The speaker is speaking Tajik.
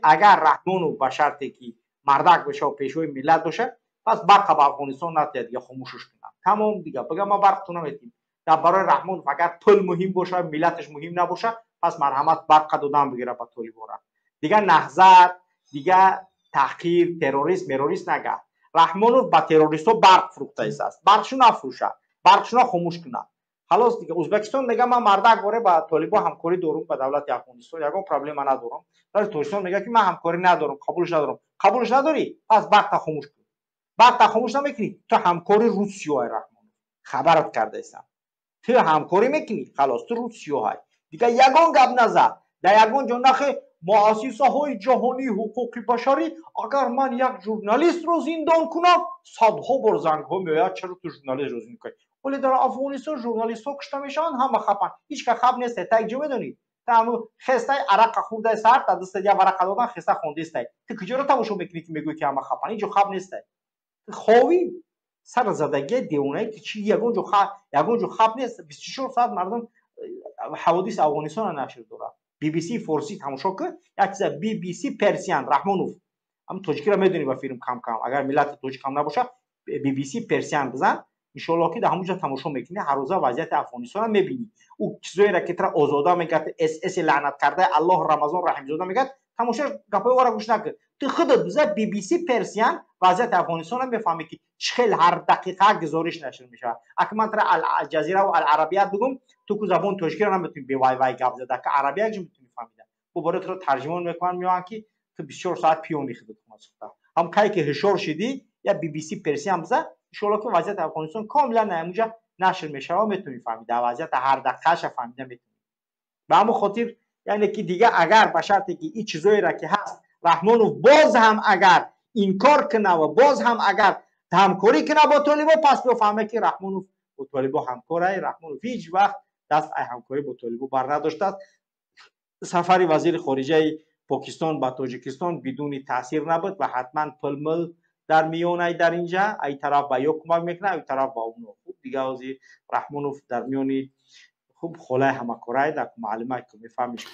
Агар Раҳмонов ба шарте ки мардак боша ва пешвои миллат боша, пас барқа ба Афғонистон натиҳад, дига хомӯшаш кунад. Тамом, дига бага ма барқ ту наметиҳем. Дар барои Раҳмонов агар пул муҳим боша, миллаташ муҳим набоша, пас марҳамат, барқа додан бигира ба толибора. Дига наҳзат, дига таҳқир, террорист, мерорист нага. Раҳмонов ба террористҳо барқ фурӯхта истааст. Барқшу нафурӯша, барқшуна хомӯш кунад. Халос, дига Ӯзбекистон мега: ман мардак боре ба толибо ҳамкорӣ дорум, ба давлати Афғонистон ягон проблема надорам. Вале Тоҷикистон мега ки ман ҳамкорӣ надорам, қабулш надорам. Қабулш надорӣ, пас барқта хомӯш кун. Барқта хомӯш намекунӣ, ту ҳамкори Русиёй, Раҳмонов, хабарат кардаистам. Ту ҳамкорӣ мекунӣ, халос, ту русиёҳай. Дига ягон гап назад дар ягон ҷо нахе муассисаҳои ҷаҳонии ҳуқуқи башарӣ. Агар ман як журналистро зиндон кунам, садҳо бор зангҳо меояд: чаро ту журналистро зиндон кунӣ? Вале дар Афғонистон журналистҳо кушта мешаванд, ҳама хапанд, ҳеч ка хап нест. Та як ҷо медонӣ, та ҳаму хестай, арақа хӯрдай, саҳар та дастат як варақа додан, хеста хондистай. Ту куҷоро тамошо мекунӣ, ки мегӯӣ, ки ҳама хапанд? Ҳеҷ ҷо хап нестай. Ховӣ сар задагия, девонаи ту чи? Ягон ҷо хап нест. 24 соат мардум ҳаводиси Афғонистонро нашр дорад. BBC форсӣ тамошо кун, як чиза BBC Persian. Раҳмонов, ҳам тоҷикиро медонӣ ба филм кам кам, агар миллати тоҷик ҳам набошад, BBC Persian бизан, иншоалло, ки дар ҳамонҷо тамошо мекунӣ, ҳаррӯза вазъияти Афғонистонро мебинӣ. Ӯ чизоеро ки тра Озода мегӯяд, СС лаънат кардаи Аллоҳ, Рамазон Раҳимзода мегӯяд, тамошо, гапҳои ора гӯш накун. Ту худат биза BBC Persian, вазъияти Афғонистонро мефаҳмӣ, ки чӣ хел ҳар дақиқа гузориш нашр мешавад. Аки ман тра Алҷазира ва Аларабият бигӯм, ту ку забони тоҷикиро наметунӣ бевай вай гап зада, ки арабияк ҷи метунӣ фаҳмида. Бо барои туро тарҷимон мекунанд, меоянд, ки ту 24 соат пиёни худат хона сухта. Ҳам кай ки ҳушёр шидӣ, я BBC Persian биза, иншоалло, ки вазъияти Афғонистон комилан ҳамунҷа нашр мешавад, метунӣ фаҳмида, вазъията ҳар дақиқаша фаҳмида метунӣ. Ба ҳамон хотир, яъне ки дига агар ба шарте ки ин чизоеро ки ҳаст, Раҳмонов боз ҳам агар инкор куна ва боз ҳам агар ҳамкорӣ куна бо толибо, пас бифаҳме, ки Раҳмонов бо толибо ҳамкорай. Раҳмонов ҳеҷ вақт даст ай ҳамкорӣ бо толибо бар надоштааст. Сафари вазири хориҷаи Покистон ба Тоҷикистон бидуни таъсир набуд ва ҳатман пулмул дар миёнай. Дар инҷа ай тараф ба ё кӯмак мекунад, ай тараф ба оно. Хуб, дига ҳозир Раҳмонов дар миёни хуб холаи ҳамакорай дар муаллимай ки мефаҳмиш.